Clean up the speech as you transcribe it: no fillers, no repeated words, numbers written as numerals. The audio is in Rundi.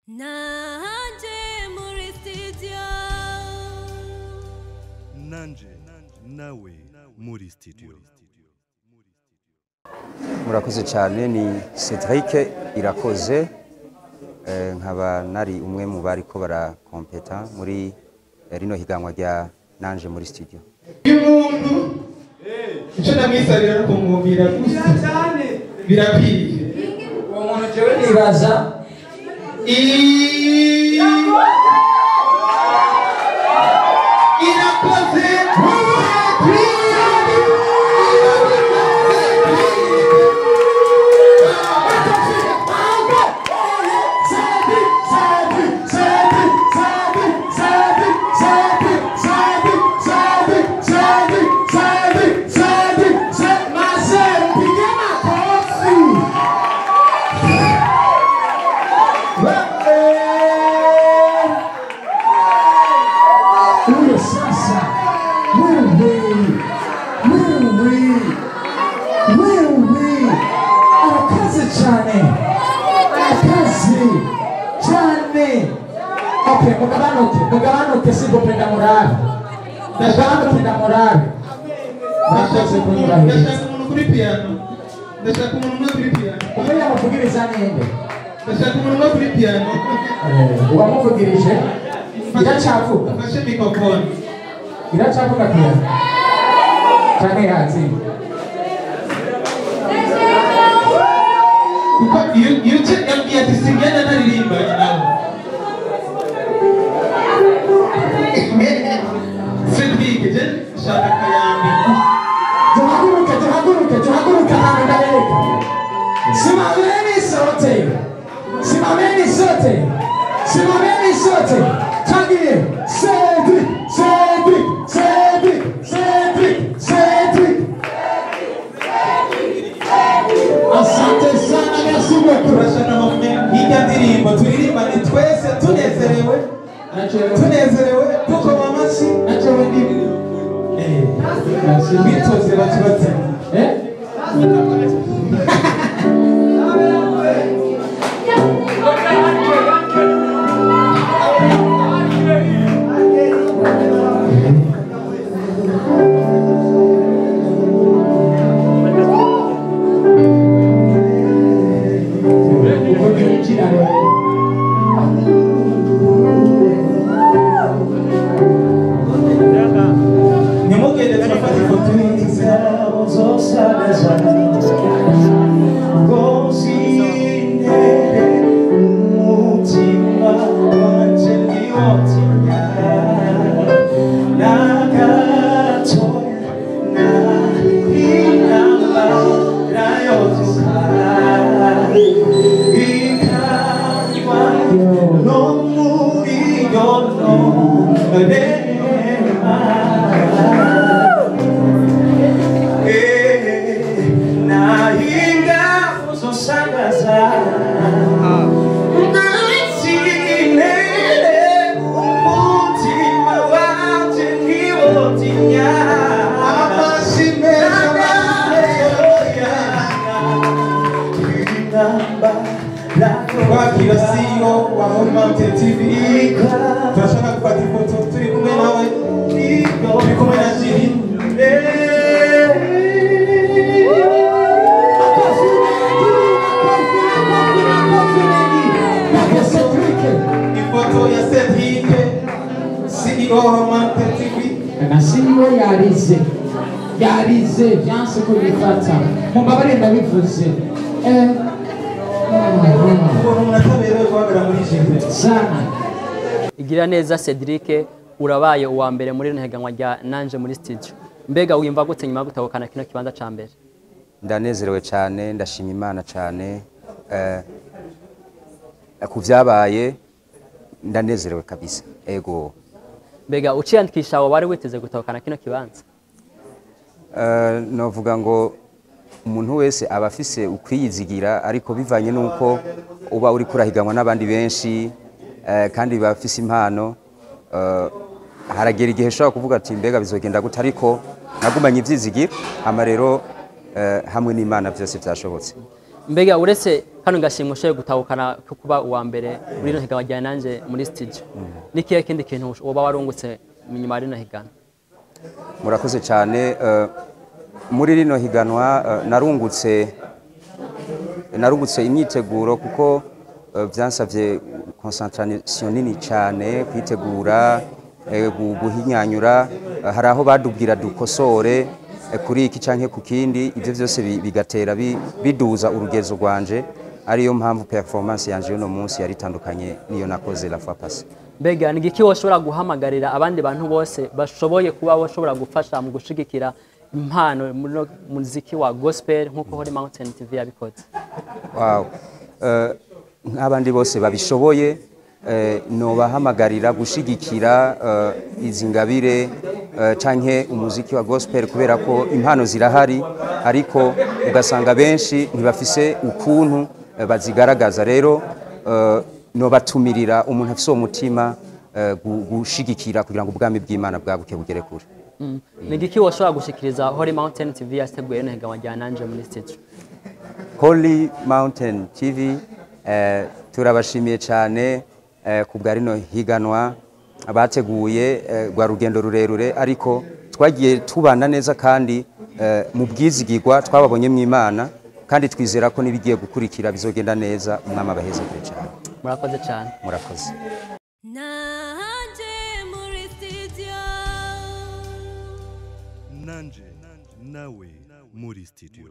Nanje muri studio. Nanje nawe muri studio. Murakoze cyane. Ni Cedric Irakoze, nkaba nari umwe mu bariko barakompeta muri rino higanwa rya Nanje muri studio. Uyu muntu icyo ndamwisabira no kumwumvira gusa birakwiye. Uwo muntu jewe nibaza Irakoze. Huyo sasa, wewe wewe wewe arakaze cyane, arakaze cyane. Okay, mugabanuke, mugabanuke, sigopenda murabe, mugabanuke ndamurabe. Murakoze kunyubahiriza. Ndashaka umuntu kuri piano, ndashaka umuntu umwe kuri piano. Umwe yamuvugiriza ninde? Ndashaka umuntu umwe kuri piano. Uwamuvugirije iracyavuga. Mfashe microphone. Iracyavuga piano cyane yazinze. Kuko iyo iyo uce yambwiye ati singenda ntaririmbanye nawe. Cedric, je nshaka akayambi. Tuhaguruke, tuhaguruke, tuhaguruke ahantu ndabereka. Simameni sote, simameni sote, simameni sote. Twagiye. Cedric, Cedric, Cedric, Cedric, Cedric. Asante sana, merci beaucoup. Turashaka hirya ndirimbo turirimbane twese tunezerewe, tunezerewe, dukoma amashyi. Nachewe ndi Merci. Bitoze bakibatse. Eh? Uko binjira rero. Ntimugende, turafata ifoto. Amashyi meza, twakira CEO wa Holy Mountain TV. Turashaka gufata ifoto turi kumwe nawe, turi kumwe na Jiri. Makofi mengi, makofi, makofi, makofi mengi. Kwake Cedric. Ifoto ya Cedric, CEO wa Holy Mountain TV. Na CEO yarize, yarize byanse kubifata, mumbabarire ndabivuze. Ukuntu umuntu ataberewe guhagarara muri jury. Sana. Igira neza Cedric, urabaye uwa mbere muri rino higanwa rya Nanje muri studio. Mbega wiyumva gute nyuma yo gutahukana kino kibanza ca mbere? Ndanezerewe cyane, ndashima Imana cyane ku byabaye, ndanezerewe kabisa, ego. Mbega uciyandikisha wari witeze gutahukana kino kibanza? Novuga ngo umuntu wese aba afise ukwiyizigira, ariko bivanye n'uko uba uri kurahiganwa n'abandi benshi kandi bafise impano, haragera igihe ushobora kuvuga ati mbega bizogenda gute, ariko nagumanye ivyizigiro, hama rero hamwe n'Imana byose byashobotse. Mbega uretse Kano gashimwe ushoboye gutahukana ko kuba uwa mbere muri rino higanwa rya Nanje muri studio, n'ikihe kindi kintu woba warungutse nyuma ya rino higanwa? Murakoze cyane. Muri rino higanwa narungutse imyiteguro, kuko byansabye concentration nini cyane kwitegura, guhinyanyura. Hari aho badubwira dukosore kuri iki canke ku kindi, ibyo byose bigatera biduza urugezo rwanje, ariyo mpamvu performance yanje y'uno munsi yari itandukanye niyo nakoze la fois passée. Mbega ni igiki woshobora guhamagarira abandi bantu bose bashoboye kuba bashobora gufasha mu gushigikira impano muri no muziki wa gospel nk'uko Holy Mountain TV yabikoze? Wow. Nk'abandi bose babishoboye, nobahamagarira gushigikira izi ngabire canke umuziki wa gospel, kubera ko impano zirahari, ariko ugasanga benshi ntibafise ukuntu bazigaragaza. Rero nobatumirira umuntu afise uwo mutima gushigikira kugira ngo ubwami bw'Imana bwaguke bugere kure. Ni igiki woshobora gushikiriza Holy Mountain TV yateguye rino higanwa rya Nanje muri studio? Holy Mountain TV, turabashimiye cyane ku bwa rino higanwa bateguye. Rwa rugendo rurerure, ariko twagiye tubana neza kandi mu bwizigirwa twababonye mu Imana, kandi twizera ko n'ibigiye gukurikira bizogenda neza. Umwami abahezagire cyane. Murakoze cyane. Murakoze. Nanje muri studio. Nanje nawe muri studio.